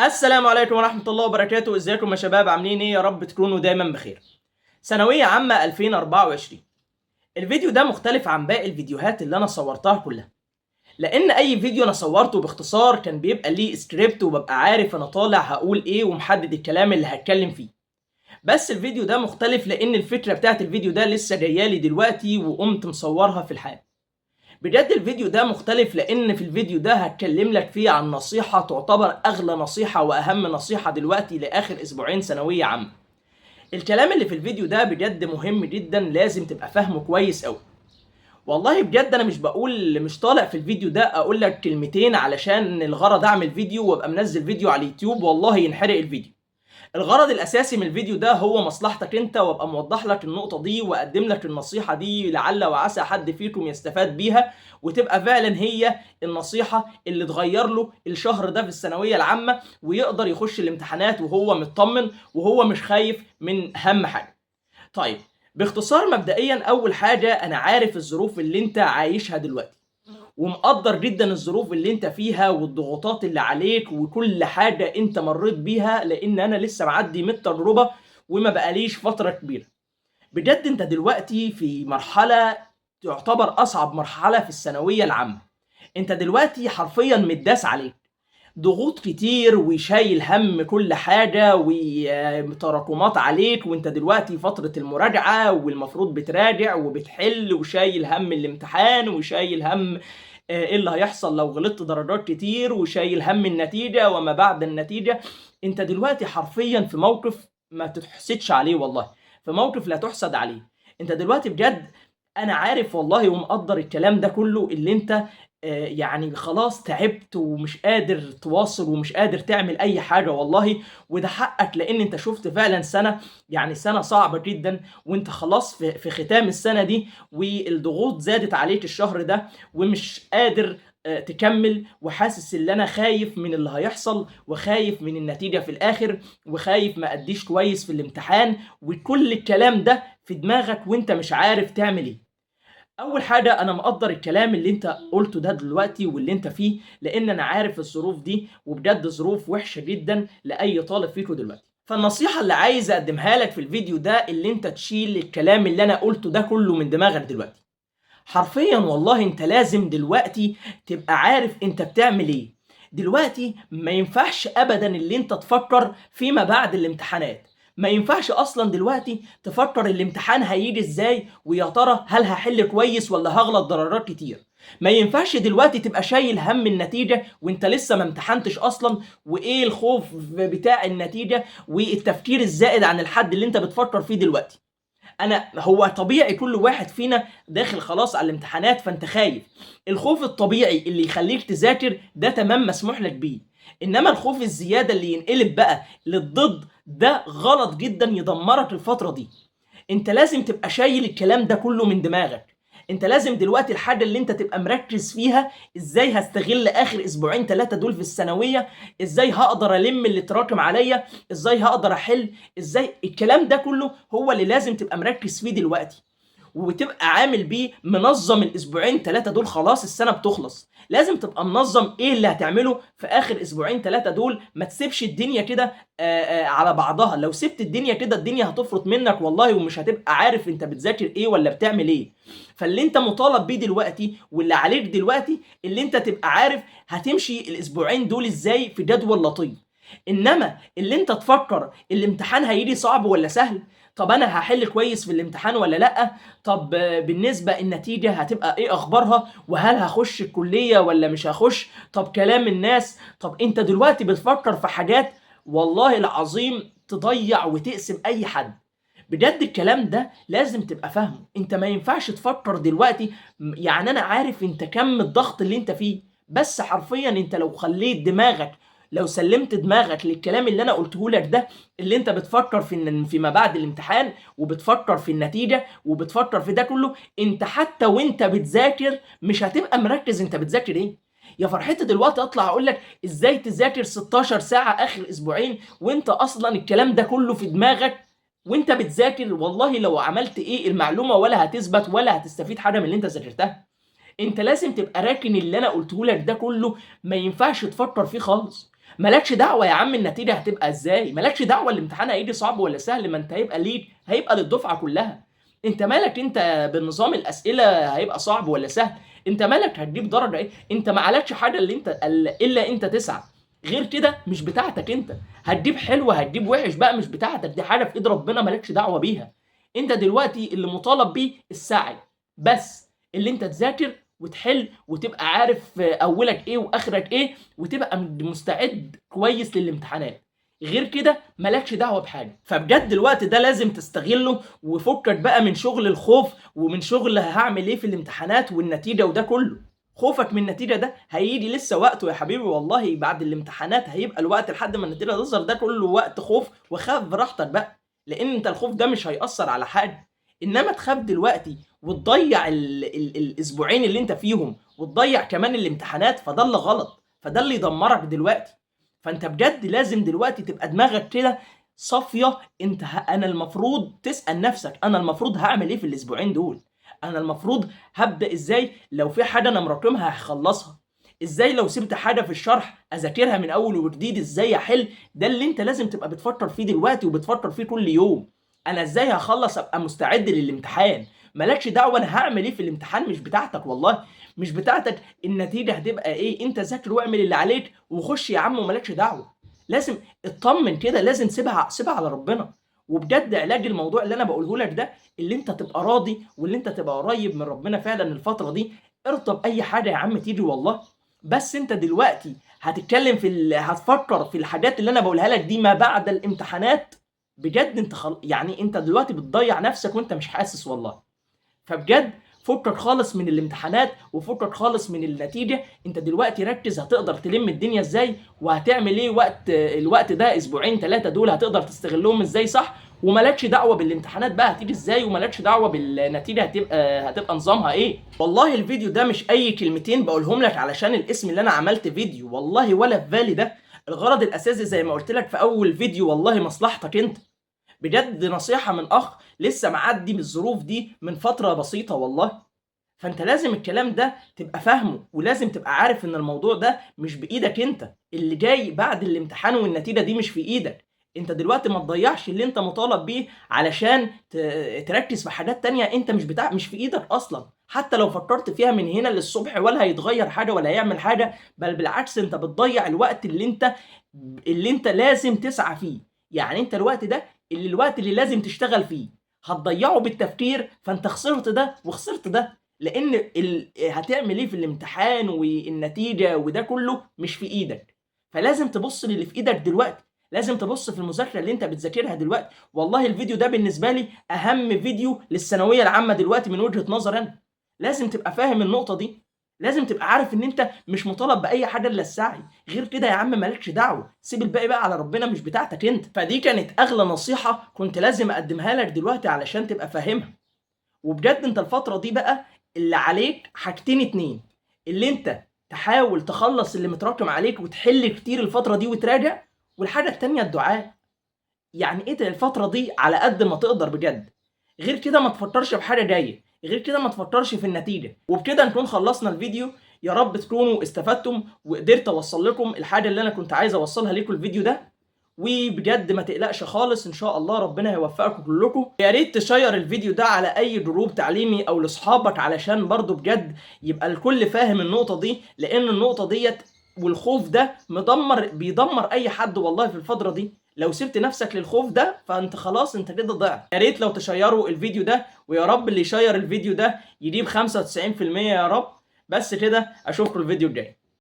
السلام عليكم ورحمة الله وبركاته. ازيكم يا شباب؟ عاملين ايه؟ يا رب تكونوا دايما بخير. ثانوية عامة 2024. الفيديو ده مختلف عن باقي الفيديوهات اللي انا صورتها كلها، لان اي فيديو انا صورته باختصار كان بيبقى ليه سكريبت وببقى عارف انا طالع هقول ايه ومحدد الكلام اللي هتكلم فيه. بس الفيديو ده مختلف لان الفكرة بتاعت الفيديو ده لسه جايالي دلوقتي وقمت مصورها في الحال. بجد الفيديو ده مختلف لان في الفيديو ده هتكلم لك فيه عن نصيحة تعتبر اغلى نصيحة واهم نصيحة دلوقتي لاخر اسبوعين ثانوية عامة. الكلام اللي في الفيديو ده بجد مهم جدا، لازم تبقى فاهمه كويس قوي. والله بجد انا مش بقول، مش طالع في الفيديو ده اقول لك كلمتين علشان الغرض اعمل فيديو وابقى منزل فيديو على اليوتيوب والله ينحرق الفيديو. الغرض الاساسي من الفيديو ده هو مصلحتك انت، وابقى موضح لك النقطة دي واقدم لك النصيحة دي لعل وعسى حد فيكم يستفاد بيها، وتبقى فعلا هي النصيحة اللي تغير له الشهر ده في الثانوية العامة ويقدر يخش الامتحانات وهو مطمن وهو مش خايف من هم حاجة. طيب باختصار مبدئيا، اول حاجة انا عارف الظروف اللي انت عايشها دلوقتي، ومقدر جدا الظروف اللي انت فيها والضغوطات اللي عليك وكل حاجة انت مريت بيها، لان انا لسه معدي من التجربة وما بقاليش فترة كبيرة. بجد انت دلوقتي في مرحلة تعتبر اصعب مرحلة في الثانوية العامة. انت دلوقتي حرفيا متداس عليك ضغوط كتير وشايل هم كل حاجة وتراكمات عليك، وانت دلوقتي فترة المراجعة والمفروض بتراجع وبتحل وشايل هم الامتحان وشايل هم ايه اللي هيحصل لو غلطت درجات كتير وشايل هم النتيجة وما بعد النتيجة. انت دلوقتي حرفيا في موقف ما تتحسدش عليه، والله في موقف لا تحسد عليه. انت دلوقتي بجد انا عارف والله ومقدر الكلام ده كله اللي انت يعني خلاص تعبت ومش قادر تواصل ومش قادر تعمل اي حاجة والله، وده حقك لان انت شفت فعلا سنة، يعني سنة صعبة جدا، وانت خلاص في ختام السنة دي والضغوط زادت عليك الشهر ده ومش قادر تكمل، وحاسس ان انا خايف من اللي هيحصل وخايف من النتيجة في الاخر وخايف ما اديش كويس في الامتحان، وكل الكلام ده في دماغك وانت مش عارف تعمل ايه. اول حاجة انا مقدر الكلام اللي انت قلته ده دلوقتي واللي انت فيه، لان انا عارف الظروف دي وبجد ظروف وحشة جدا لاي طالب فيكو دلوقتي. فالنصيحه اللي عايز اقدمها لك في الفيديو ده اللي انت تشيل الكلام اللي انا قلته ده كله من دماغك دلوقتي. حرفيا والله انت لازم دلوقتي تبقى عارف انت بتعمل ايه دلوقتي. ما ينفعش ابدا اللي انت تفكر فيما بعد الامتحانات، ما ينفعش اصلا دلوقتي تفكر الامتحان هيجي ازاي ويا ترى هل هحل كويس ولا هغلط ضررات كتير. ما ينفعش دلوقتي تبقى شايل هم النتيجة وانت لسه ما امتحنتش اصلا، وايه الخوف بتاع النتيجة والتفكير الزائد عن الحد اللي انت بتفكر فيه دلوقتي. انا هو طبيعي كل واحد فينا داخل خلاص على الامتحانات فانت خايف. الخوف الطبيعي اللي يخليك تذاكر ده تمام مسموح لك بيه، انما الخوف الزيادة اللي ينقلب بقى للضد ده غلط جدا يدمرك الفترة دي. انت لازم تبقى شايل الكلام ده كله من دماغك. انت لازم دلوقتي الحاجة اللي انت تبقى مركز فيها ازاي هستغل اخر اسبوعين ثلاثة دول في الثانوية، ازاي هقدر الم اللي اتراكم عليا، ازاي هقدر احل، ازاي الكلام ده كله هو اللي لازم تبقى مركز فيه دلوقتي وتبقى عامل بيه منظم الاسبوعين ثلاثة دول. خلاص السنة بتخلص، لازم تبقى منظم ايه اللي هتعمله في اخر اسبوعين ثلاثة دول. ما تسيبش الدنيا كده على بعضها. لو سبت الدنيا كده الدنيا هتفرط منك والله، ومش هتبقى عارف انت بتذاكر ايه ولا بتعمل ايه. فاللي انت مطالب بيه دلوقتي واللي عليك دلوقتي اللي انت تبقى عارف هتمشي الاسبوعين دول ازاي في جدول لطيف. انما اللي انت تفكر الامتحان هيجي صعب ولا سهل، طب انا هحل كويس في الامتحان ولا لا، طب بالنسبة النتيجة هتبقى ايه اخبارها، وهل هخش الكلية ولا مش هخش، طب كلام الناس. طب انت دلوقتي بتفكر في حاجات والله العظيم تضيع وتقسم اي حد. بجد الكلام ده لازم تبقى فاهمه. انت ما ينفعش تفكر دلوقتي، يعني انا عارف انت كم الضغط اللي انت فيه، بس حرفيا انت لو خليت دماغك، لو سلمت دماغك للكلام اللي انا قلته لك ده، اللي انت بتفكر في فيما بعد الامتحان وبتفكر في النتيجة وبتفكر في ده كله، انت حتى وانت بتذاكر مش هتبقى مركز انت بتذاكر ايه. يا فرحتي دلوقتي اطلع اقول لك ازاي تذاكر 16 ساعة اخر اسبوعين وانت اصلا الكلام ده كله في دماغك وانت بتذاكر. والله لو عملت ايه المعلومة ولا هتثبت ولا هتستفيد حاجة من اللي انت ذاكرتها. انت لازم تبقى راكن اللي انا قلته لك ده كله، ما ينفعش تفكر فيه خالص. مالكش دعوه يا عم النتيجة هتبقى ازاي، مالكش دعوه الامتحان هيجي صعب ولا سهل، ما انت هيبقى ليك، هيبقى للدفعه كلها. انت مالك انت بالنظام الاسئلة هيبقى صعب ولا سهل، انت مالك هتجيب درجه ايه، انت ما عليكش حاجة اللي انت الا انت تسعى، غير كده مش بتاعتك. انت هتجيب حلو هتجيب وحش بقى مش بتاعتك، دي حاجة في ايد ربنا مالكش دعوه بيها. انت دلوقتي اللي مطالب بيه السعي بس، اللي انت تذاكر وتحل وتبقى عارف اولك ايه واخرك ايه، وتبقى مستعد كويس للامتحانات. غير كده مالكش دعوه بحاجة. فبجد الوقت ده لازم تستغله، وفكك بقى من شغل الخوف ومن شغل هعمل ايه في الامتحانات والنتيجة وده كله. خوفك من النتيجة ده هيجي لسه وقته يا حبيبي، والله بعد الامتحانات هيبقى الوقت لحد ما النتيجة تظهر، ده كله وقت خوف، وخاف براحتك بقى، لان انت الخوف ده مش هيأثر على حاجة. انما تخاف دلوقتي وتضيع الاسبوعين اللي انت فيهم وتضيع كمان الامتحانات، فده اللي غلط، فده اللي يدمرك دلوقتي. فانت بجد لازم دلوقتي تبقى دماغك كده صافية. انت انا المفروض تسأل نفسك انا المفروض هعمل ايه في الاسبوعين دول، انا المفروض هبدأ ازاي، لو في حاجة انا مراكمها هخلصها ازاي، لو سبت حاجة في الشرح اذاكرها من اول وجديد، ازاي احل. ده اللي انت لازم تبقى بتفكر فيه دلوقتي وبتفكر فيه كل يوم. انا ازاي هخلص ابقى مستعد للامتحان. مالكش دعوه انا هعمل ايه في الامتحان، مش بتاعتك والله، مش بتاعتك النتيجة هتبقى ايه. انت ذاكر واعمل اللي عليك وخش يا عم ومالكش دعوه. لازم اطمن كده، لازم سيبها على ربنا. وبجد علاج الموضوع اللي انا بقوله لك ده، اللي انت تبقى راضي واللي انت تبقى قريب من ربنا فعلا الفترة دي. ارضى باي حاجة يا عم تيجي والله، بس انت دلوقتي هتتكلم في هتفكر في الحاجات اللي انا بقولها لك دي ما بعد الامتحانات. بجد انت يعني انت دلوقتي بتضيع نفسك وانت مش حاسس والله. فبجد فكك خالص من الامتحانات وفكك خالص من النتيجة. انت دلوقتي ركز هتقدر تلم الدنيا ازاي، وهتعمل ايه وقت الوقت ده، اسبوعين ثلاثة دول هتقدر تستغلهم ازاي صح. ومالكش دعوة بالامتحانات بقى هتيجي ازاي، ومالكش دعوة بالنتيجة هتبقى نظامها ايه. والله الفيديو ده مش اي كلمتين بقولهم لك علشان الاسم اللي انا عملت فيديو، والله ولا في بالي ده. الغرض الاساسي زي ما قلت لك في اول فيديو والله مصلحتك انت. بجد نصيحة من أخ لسه معدي بالظروف دي من فترة بسيطة والله. فأنت لازم الكلام ده تبقى فاهمه، ولازم تبقى عارف إن الموضوع ده مش بإيدك أنت، اللي جاي بعد الامتحان والنتيجة دي مش في إيدك. أنت دلوقتي ما تضيعش اللي أنت مطالب بيه علشان تركز في حاجات تانية أنت مش في إيدك أصلا. حتى لو فكرت فيها من هنا للصبح ولا هيتغير حاجة ولا هيعمل حاجة، بل بالعكس أنت بتضيع الوقت اللي أنت لازم تسعى فيه. يعني أنت الوقت ده الوقت اللي لازم تشتغل فيه هتضيعه بالتفكير، فانت خسرت ده وخسرت ده، لان هتعمل ايه في الامتحان والنتيجة وده كله مش في ايدك. فلازم تبص للي في ايدك دلوقتي، لازم تبص في المذاكرة اللي انت بتذاكرها دلوقتي. والله الفيديو ده بالنسبة لي اهم فيديو للثانوية العامة دلوقتي من وجهة نظر انا. لازم تبقى فاهم النقطة دي، لازم تبقى عارف ان انت مش مطالب باي حاجة الا السعي. غير كده يا عم مالكش دعوه، سيب الباقي بقى على ربنا، مش بتاعتك انت. فدي كانت اغلى نصيحة كنت لازم اقدمها لك دلوقتي علشان تبقى فاهمها. وبجد انت الفترة دي بقى اللي عليك حاجتين اتنين، اللي انت تحاول تخلص اللي متراكم عليك وتحل كتير الفترة دي وتراجع، والحاجة التانية الدعاء. يعني ايه الفترة دي على قد ما تقدر بجد. غير كده ما تفكرش بحاجة جاية، غير كده ما تفكرش في النتيجة. وبكده نكون خلصنا الفيديو. يا رب تكونوا استفدتم وقدرت اوصل لكم الحاجة اللي انا كنت عايز اوصلها لكم الفيديو ده. وبجد ما تقلقش خالص، ان شاء الله ربنا هيوفقكم كلكم. يا ريت تشير الفيديو ده على اي group تعليمي او لاصحابك، علشان برضو بجد يبقى الكل فاهم النقطة دي، لان النقطة ديت والخوف ده بيدمر اي حد والله في الفترة دي. لو سبت نفسك للخوف ده فانت خلاص انت كده ضعت. يا ريت لو تشيروا الفيديو ده، ويا رب اللي يشير الفيديو ده يجيب 95% يا رب. بس كده، اشوفكم الفيديو الجاي.